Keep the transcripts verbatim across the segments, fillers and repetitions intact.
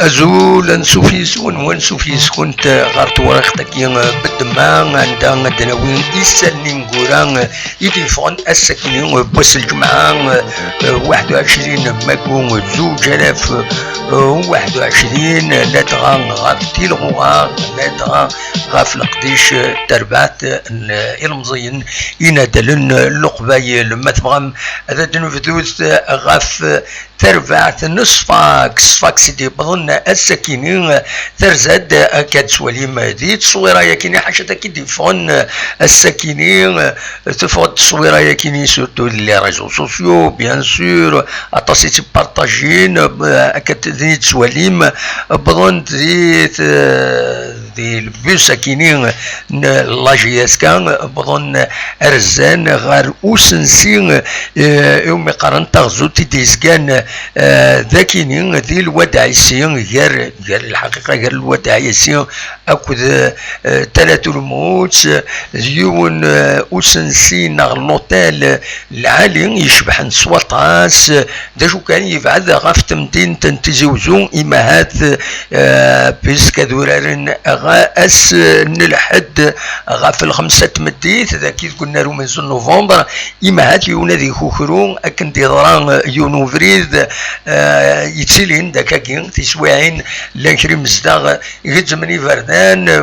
Azul, ansuf yes-wen, wansuf yes-kunt ɣer tewriqt-agi n Bedma, anda ad d-nawi isallen ineggura i d-yeffɣen ass-akini n wass n lǧemɛa, waḥed u ɛecrin mayu zuǧ alaf u waḥed u ɛecrin, ladɣa ɣef tilɣuɣa, ladɣa ɣef leqdic, tarbaɛt n ilemẓiyen inadalen n Leqbayel. Ma tebɣam ad d-nebdut ɣef tarbaɛt n Sfax, Sfax i d-yewwḍen ass-akini, terza-d akka d-twalim di ttṣwira-yakini, ḥaca d akka i d-yeffɣen ass-akini, teffeɣ-d ttṣwira-yakini surtout les réseaux sociaux, bien sûr, aṭas i tt-partajin, akka d-, di ttwalim, wwḍen di t-, di lbus akini n la J S K, wwḍen rzan ɣer usensi, eh, iwumi qqaren taɣzut i d-yezgan, eh, d akini di Lwad Ɛisi, gar, gar lḥaqiqa, gar Lwad Ɛisi akked, eh, Talat Ulmut, d yiwen, eh, usensi neɣ l'hôtel lɛali icebḥen s waṭas, d acu kan, yebɛed ɣef temdint n Tizi Uzzu, imahat, eh, puisque ad uraren ɣ-, ass n lḥedd ɣef lxemsa n tmeddit, dagi deg unnar umenzu n novembre, imahat yiwen ad ikukru, akken d-yeḍra, eh, yiwen ubrid, eh, yettilin d akkagi, tiswiɛin llan kra imezdaɣ gezzmen iberdan, eh,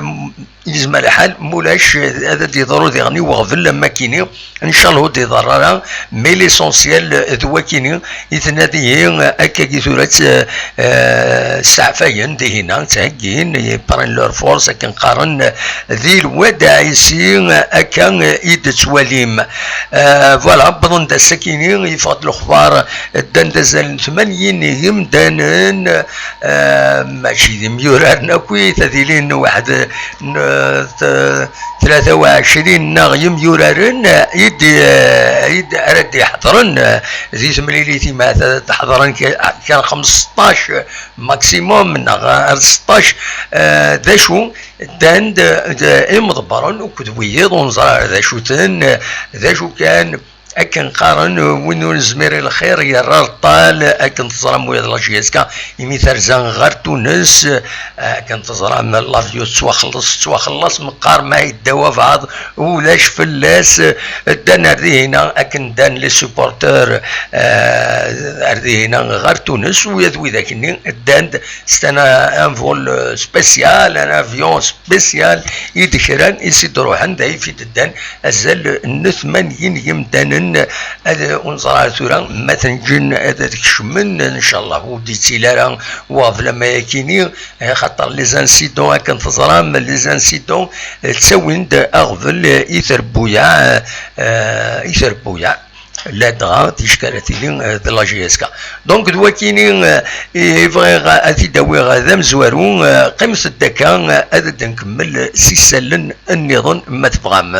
yezmer lḥal, mulac, ad d-yeḍru diɣen i weɣbel am akini. Ncallah ur d-iḍer ara, mais l'essentiel d wakini i tnadi, akka i tura tt-, eh, steɛfayen dihina, ttheggin, ils prennent leur force, akken qqaren, di Lwad Ɛisi, akka i d-tettwalim. Eh, voilà, wwḍen-d ass-akini, yeffeɣ-d lexbar, ddan d azal n tmanyin yimdanen, eh, mačči d imyuraren akkit, ad ilin waḥed n, t-, tlata u ɛecrin neɣ yimyuraren i d-, i d-, ara d-iḥeḍren di temlilit, imahat ad d-ḥeḍren kra, kra xmesṭac maximum neɣ ar seṭṭac, eh, d acu, ddan-d, d imḍebbren akked wiyiḍ ur neẓri ara d acu-ten, d acu kan, akken qqaren, win ur nezmir i lxir yerra areṭṭal, akken teẓram wiyaḍ la J S K, imi terza ɣer Tunes, akken teẓram l'avion tettwaxelleṣ, tettwaxelleṣ, meqqar ma yedda wabɛaḍ, ulac fell-as, ddan ar dihina, akken ddan les supporters, eh, ar dihina ɣer Tunes, u yat widak-nni ddan-d, c'est un, un vol spécial, un avion spécial, i d-kran, i s-id-ruḥen, d ayf i d-ddan, azal n tmanyin yimdanen, ad, ur neẓri ara tura ma ten-ǧǧen ad, ad kecmen, ncallah ur d-yettili ara waɣbel am ayakini, eh, xaṭer les incidents, akken teẓram, les incidents, eh, ttawin-d aɣbel, eh, i trebbuyaɛ, eh, i trebbuyaɛ, ladɣa ticki ara tili, eh, d la J S K. Donc, d wakini, eh, i, i bɣiɣ ad t-id-awiɣ d amezwaru, eh, qqimet-d akka, eh, ad d-nkemmel s isallen nniḍen, ma tebɣam.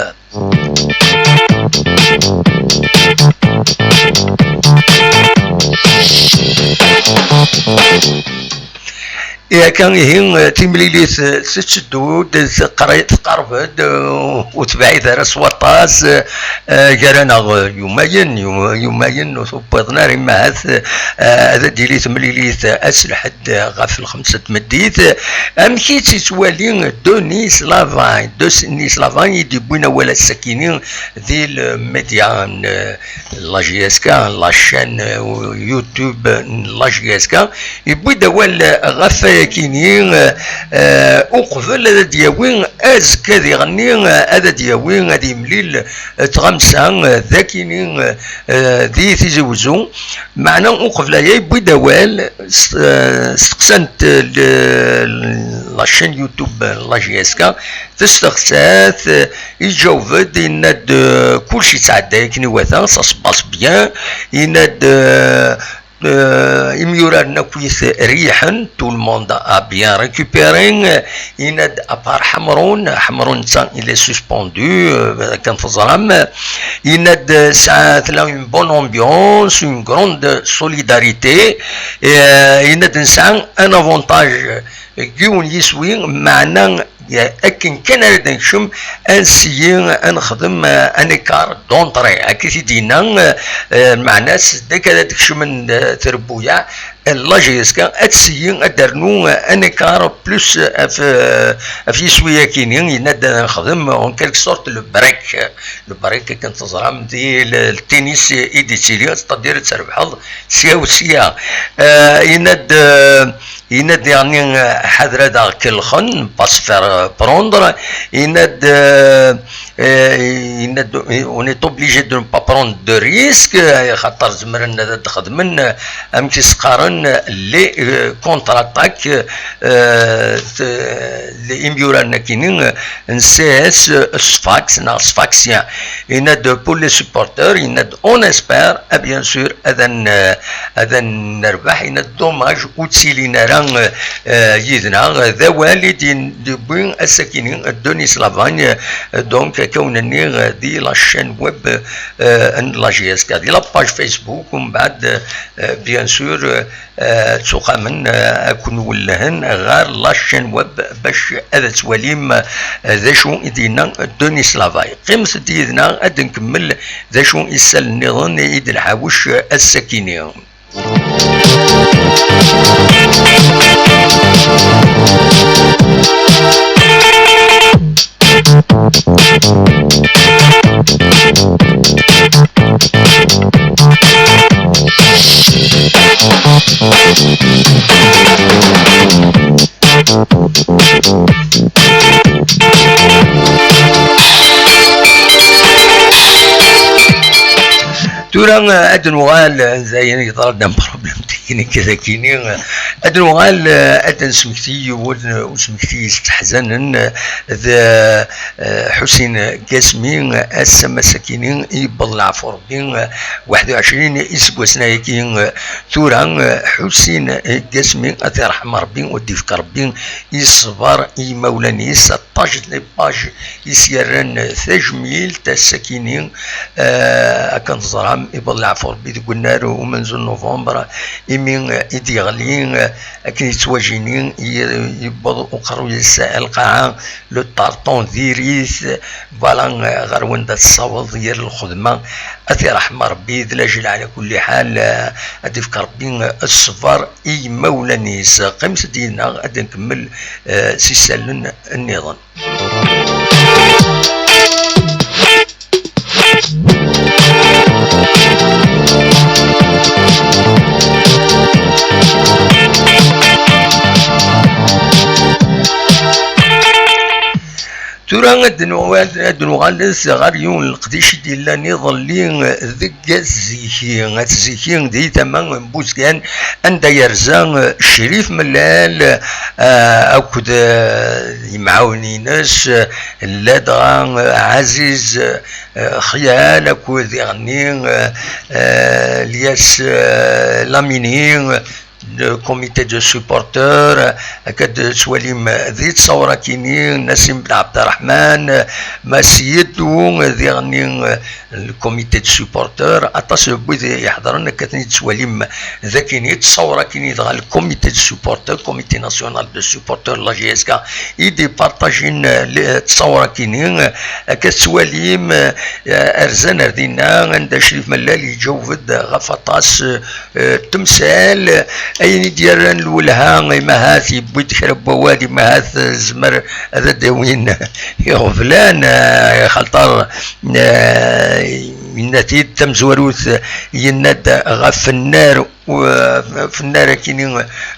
Akka ihi, timlilit tetteddu-d, teqri-, tqerreb-d, ur tebɛid ara s waṭas, eh, gar-aneɣ yumayen, yu-, yumayen ur tewwiḍen ara, imahat, eh, ad d-tili temlilit ass lḥedd ɣef lxemsa n tmeddit. Amek i tt-yettwali Denis Lavin? Denis Lavin i d-yewwin awal ass-akini di lmedya n, eh, la J S K, la chaîne, eh, YouTube n la J S K, yewwi-d awal ɣef wayakini, eh, eh, uqbel ad d-yawi azekka diɣenni, eh, ad d-yawi, ad yemlil, eh, tɣamsa, eh, d akini, eh, eh, di Tizi Wezzu. Meɛna uqbel aya yewwi-d awal, s-, eh, steqsant, eh, le-, la chaîne YouTube, eh, la J S K, testeqsa-t, eh, iǧaweb-d, yenna-d, eh, kullec yettɛedday akken iwata, ça se passe bien, yenna-d, eh, eh, imyuraren akk-it reyḥen, tout le monde a bien récupéré, yenna-d à part Ḥemrun, Ḥemrun netta il est suspendu, eh, akken teẓram, yenna-d, eh, sɛa, tella une bonne ambiance, une grande solidarité, eh, yenna-d nesɛa un avantage, yiwen yiswi, meɛna, eh, akken kan ara d-nekcem, ad nsiyi ad nexdem, eh, un écart d'entrée. Akka i t-id-yenna, eh, eh, meɛna s-, deg ara d-kecmen, eh, trebbuyaɛ, La J S K ad tseyyi ad d-ternu un écart plus ɣef, ɣef yiswi-agi-nni, yenna-d ad nexdem en quelque sorte le break. Le break, akken teẓram, di le, le tennis i d-yettili, c'est-à-dire ad trebḥeḍ sya u sya. Euh, yenna-d, euh, yenna-d diɣenni, euh, ḥader ad aɣ-kellxen, pas se faire, euh, prendre. Yenna-d, euh, euh, yenna-d, on est obligé de ne pas prendre de risque, euh, xaṭer zemren ad d-xedmen, euh, amek i s-qqaren, les, euh, contre-attaques, euh, t-, les imyura-nni, euh, n C S, euh, Sfax neɣ Sfaxien. Yenna-d pour les supporters, yenna-d on espère, ah, bien sûr, ad n-, ad nerbeḥ, yenna-d dommage ur ttilin ara, euh, euh, yid-neɣ. D awal i d-yewwi ass-agi-nni Denis Lavagne, euh, donc, akka wen-nniɣ, euh, di la chaîne web, euh, n la J S K, di la page Facebook, umbeɛd, euh, bien sûr, euh, euh, ttuqamen, euh, ad ken-wellhen ɣer la chaîne web bac ad twalim, euh, d acu i d-yenna Denis Lavagne. Qqimet-d yid-neɣ ad nkemmel d acu isal nniḍen i d-nḥawec ass-agi-nni. Tura, eh, ad nuɣal, eh, d ayen yeḍra-d am problème technique dagini, eh, ad nuɣal, eh, ad d-nesmekti yiwen, eh, usmekti yesteḥzanen, eh, d, eh, Ḥusin Gasmi, eh, ass-a ass-akini i yewweḍ leɛfu Rebbi, eh, waḥed u ɛecrin iseggasen ayagi, eh, tura, eh, Ḥusin Gasmi, ad t-irḥem Rebbi, u d-ifk Rebbi i ṣṣber i yimawlan-is, aṭṭaj n les pages i s-yerran tajmilt ass-akini, eh, akken teẓram, iwweḍ leɛfu Rebbi deg unnar umenzu n novembre, imi, eh, i d-yeɣli, eh, akken yettwajini, i-, yewweḍ uqerruy-is ar lqaɛa, le tarton diri-t, voilà, eh, ɣer wanda tessaweḍ yir lxedma, ad t-irḥem Rebbi, d lajel ɛla kulli ḥal, eh, ad d-ifk Rebbi, eh, ṣṣber i yimawlan-is. Qqimet-d yid-neɣ ad nkemmel, eh, s isallen nniḍen. Tura ad nuɣal, ad nuɣal ɣer yiwen n leqdic i d-yellan iḍelli deg At Ziki. At Ziki di tama n Buzgan, anda yerza, eh, Crif Mellal, eh, akked, eh, yimɛawnen-ines, eh, ladɣa, eh, Ɛaziz, eh, Xyal, akked diɣenni, eh, eh, Lyas, eh, Lamini, eh, le comité de supporters, eh, akka d-tettwalim di ttṣawra-kini, Nassim Ben Ɛebderreḥman, eh, Mass Yeddu, eh, diɣenni, eh, le comité de supporters, aṭas n wid iḥedṛen, akka ten-id-tettwalim dagini, ttṣawra-kini dɣa le comité de supporters, comité national de supporters de la J S K, i d-ipartajin, eh, le-, ttṣawra-kini, eh, akka tettwalim, eh, rzan ar dinna, anda Crif Mellal iǧaweb-d ɣef aṭas, eh, temsal, ayen i d-yerran lwelha, imahat yewwi-d kra n wawal, imahat, eh, zmer ad d-awin iɣeblan, eh, xaṭer, eh, yenna-t-id tamezwarut, yenna-d ɣef nnar, eh, ɣef nnar akini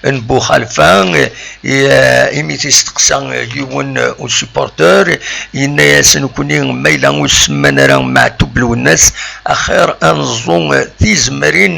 n Buxalfa, eh, imi t-isteqsa yiwen usupporter, yenna-yas: "Nekni ma yella ur semman ara Meɛtub Lwennas, axir ad neẓẓu tizemrin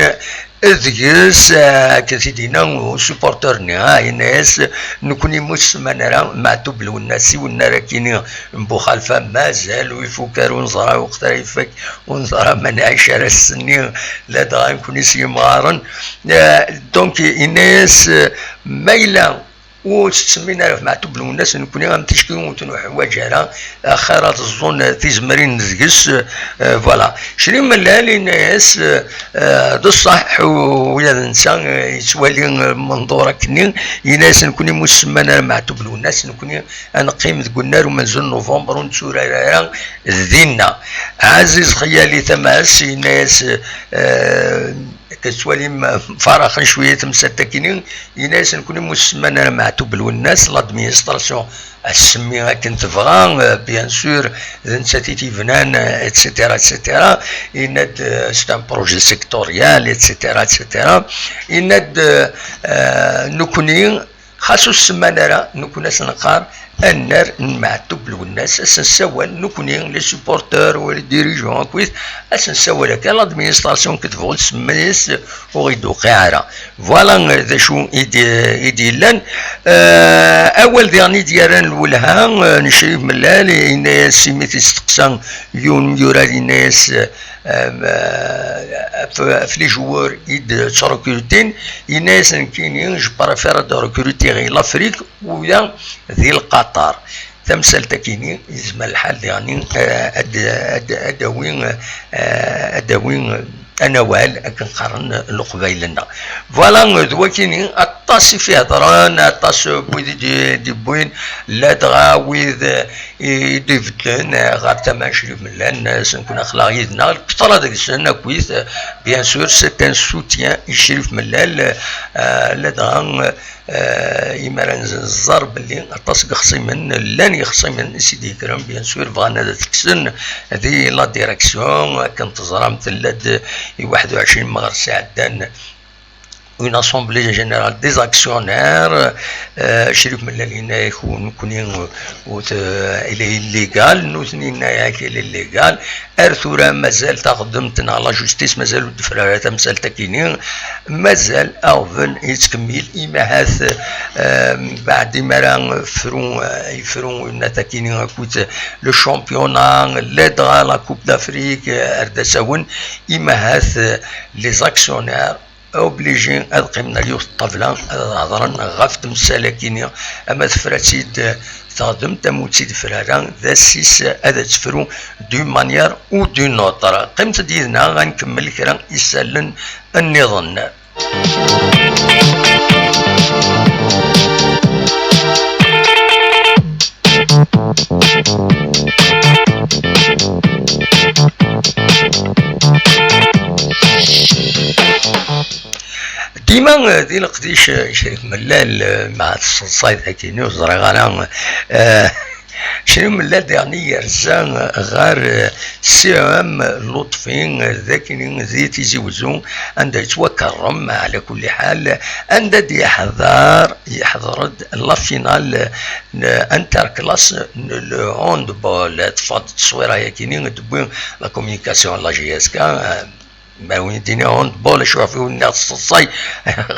deg-s." Eh, akka t-id-yenna usupporter-nni, ah, yenna-yas: "Nekni ur semman ara Meɛtub Lwennas i unnar akini n Buxalfa, mazal ur ifuk ara, ur neẓra lweqt ara ifak, ur neẓra ma nɛic ara ass-nni, ladɣa nekni s yimɣaren." Eh, donc, yenna-yas, eh, "Ma yella ur tettsemmin ara ɣef Meɛtub Lwennas, nekni am ticki ur t-nuḥwaǧ ara, axir ad ẓẓun tizemrin deg-s." Eh, voilà. Crif Mellal yenna-yas, eh, eh, d ṣṣeḥ, u ula d netta, eh, yettwali, eh, menḍur akkenni, yenna-yas: "Nekni ur semman ara Meɛtub Lwennas, nekni ad neqqim deg unnar umenzu n novembre, ur netturar ara dinna." Ɛaziz Xyal di tama-s yenna-yas, eh, Akka tettwalim, eh, mfaraxen cwiya tamsalt-akini, yenna-yasen: "Nekkni ur semman ara Meɛtub Lwennas, l'administration a semmi akken tebɣa, eh, bien sûr, d nettat i t-yebnan, eh, et cetera, et cetera." Yenna-d, eh, "C'est un projet sectoriel, et cetera, et cetera." Yenna-d, eh, eh, "Nekkni, xas ur semman ara, nekkni a sen-neqqar, annar n Meɛtub Lwennas, a sen-ssawal, nekkni, les supporters, ou les dirigeants, akkit, a sen-ssawal akka, l'administration, ketbeɣ-d semmi-s, ur ɣ-d-tuqiɛ ara." Voilà, eh, d acu i d-, i d-yellan. Eh, awal diɣen i d-yerran lwelha, eh, n Crif Mellal, yenna-yas imi t-isteqsa yiwen n yurad, yenna-yas, eh, eh, ɣef, ɣef les joueurs i d-ttrekrutin, yenna-yas: "Nekkini, je préfère ad rekruti ɣer l'Afrique, uya di Lqaṭar." Tamsalt-akini, yezmer lḥal diɣen, eh, ad, ad, ad d-tawi, eh, ad d-tawi, eh, anawal akken qqaren Leqbayel-nneɣ. Voilà, d wakini, aṭas i f-ihedren, aṭas n wid i d-, d-yewwin, ladɣa wid, eh, i d-ibeddlen, eh, ɣer tama n Crif Mellal, eh, s-, nekkni aql-aɣ yid-neɣ, lketṛa deg-sen akkit, eh, bien sûr, c'est un soutien i Crif Mellal, eh, ladɣa, eh, imi ara nẓer belli aṭas n yexṣimen, llan yexṣimen i s-id-yekkren, bien sûr, bɣan ad t-kksen di la direction, akken teẓram, tella-d i waḥed u ɛecrin meɣres iɛeddan, une assemblée générale des actionnaires, eh, Crif Mellal yenna-yak nekkni ur t-, il est illégal, nutni yenna-yak il est légal. Ar tura mazal taxdemt neɣ la justice mazal ur d-tefra ara tamsalt-akini, mazal aɣbel yettkemmil, imi ahat, eh, mbeɛd imi ara fru, eh, yefru yenna-t-akini akkit le championnat, ladɣa la Coupe d'Afrique, eh, ar d asawen, imi ahat, eh, les actionnaires obligés ad qqimen ar yiwet n ṭṭabla, ad hedren ɣef temsal-akini, ama tefra-tt-id teɣdemt, ama ur tt-id-tefra ara, d ass-is ad tt-tefru d'une manière ou d'une autre. Qqimet-d yid-neɣ, ad nkemmel kra isallen nniḍen. Dima, eh, di leqdic, eh, Crif Mellal, eh, ma tseḍsayt akkin, ur ẓriɣ ara, eh, Crif Mellal diɣen yerza ɣer, eh, C E M Lutfi, eh, d akkin di Tizi Wezzu, anda yettwakerrem, ɛla kulli ḥal, anda d-yeḥḍer, yeḥḍer-d la finale n interclasse n le handball. Teffeɣ-d tteswira-yakini, d-tewwi la communication n la J S K, eh, Ma win i d-yini handball, acu ɣef i wen-nniɣ tseḍsay?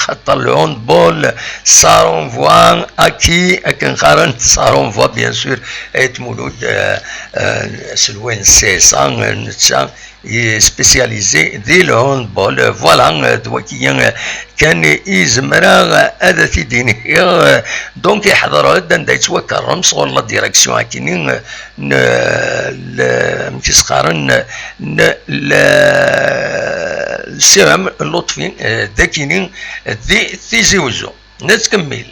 Xaṭer le handball, ça renvoie à qui? Akken qqaren, ça renvoie, bien sûr, Ayt Mulud, euh, euh, aselway n C S A, euh, netta i spécialisé di le handball. Euh, voilà, euh, d waki, euh, kan i zemreɣ, euh, ad t-id-iniɣ. Euh, donc, iḥḍer-d anda yettwakerrem sɣur la direction akini, euh, n, l-, amek i s-qqaren, n, l-, C E M Lutfi, eh, d akini, di Tizi Wezzu. Nettkemmil.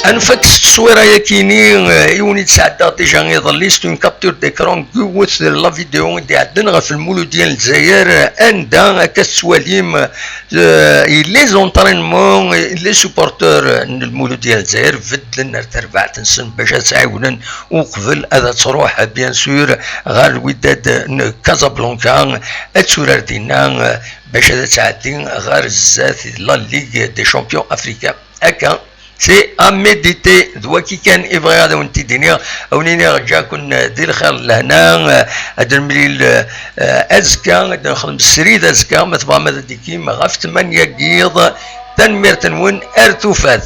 Ad nfak s tteswira-yakini, eh, i wen-id-sɛeddaɣ déjà iḍelli, c'est une capture d'écran n yiwet la vidéo i d-iɛeddan ɣef Lmuludya n Lezzayer, anda akka tettwalim, eh, les entraînements, les supporters n Lmuludya n Lezzayer beddlen ar terbaɛt-nsen bac ad tt-ɛiwnen uqbel ad truḥ, bien sûr, ɣer Lwidad n Casablanca, ad turar dinna, eh, bac ad tɛeddi ɣer zdat la Ligue des Champions Africains. Akka, c'est à méditer. D waki kan i bɣiɣ ad awen-t-id-iniɣ, ad wen-iniɣ ǧǧaken di lxir d lehna, ad nemlil, eh, azekka, ad nexdem srid azekka, ma tebɣam ad d-ikim ɣef tmanya n yiḍ. Tanemmirt-nwen, ar tufat.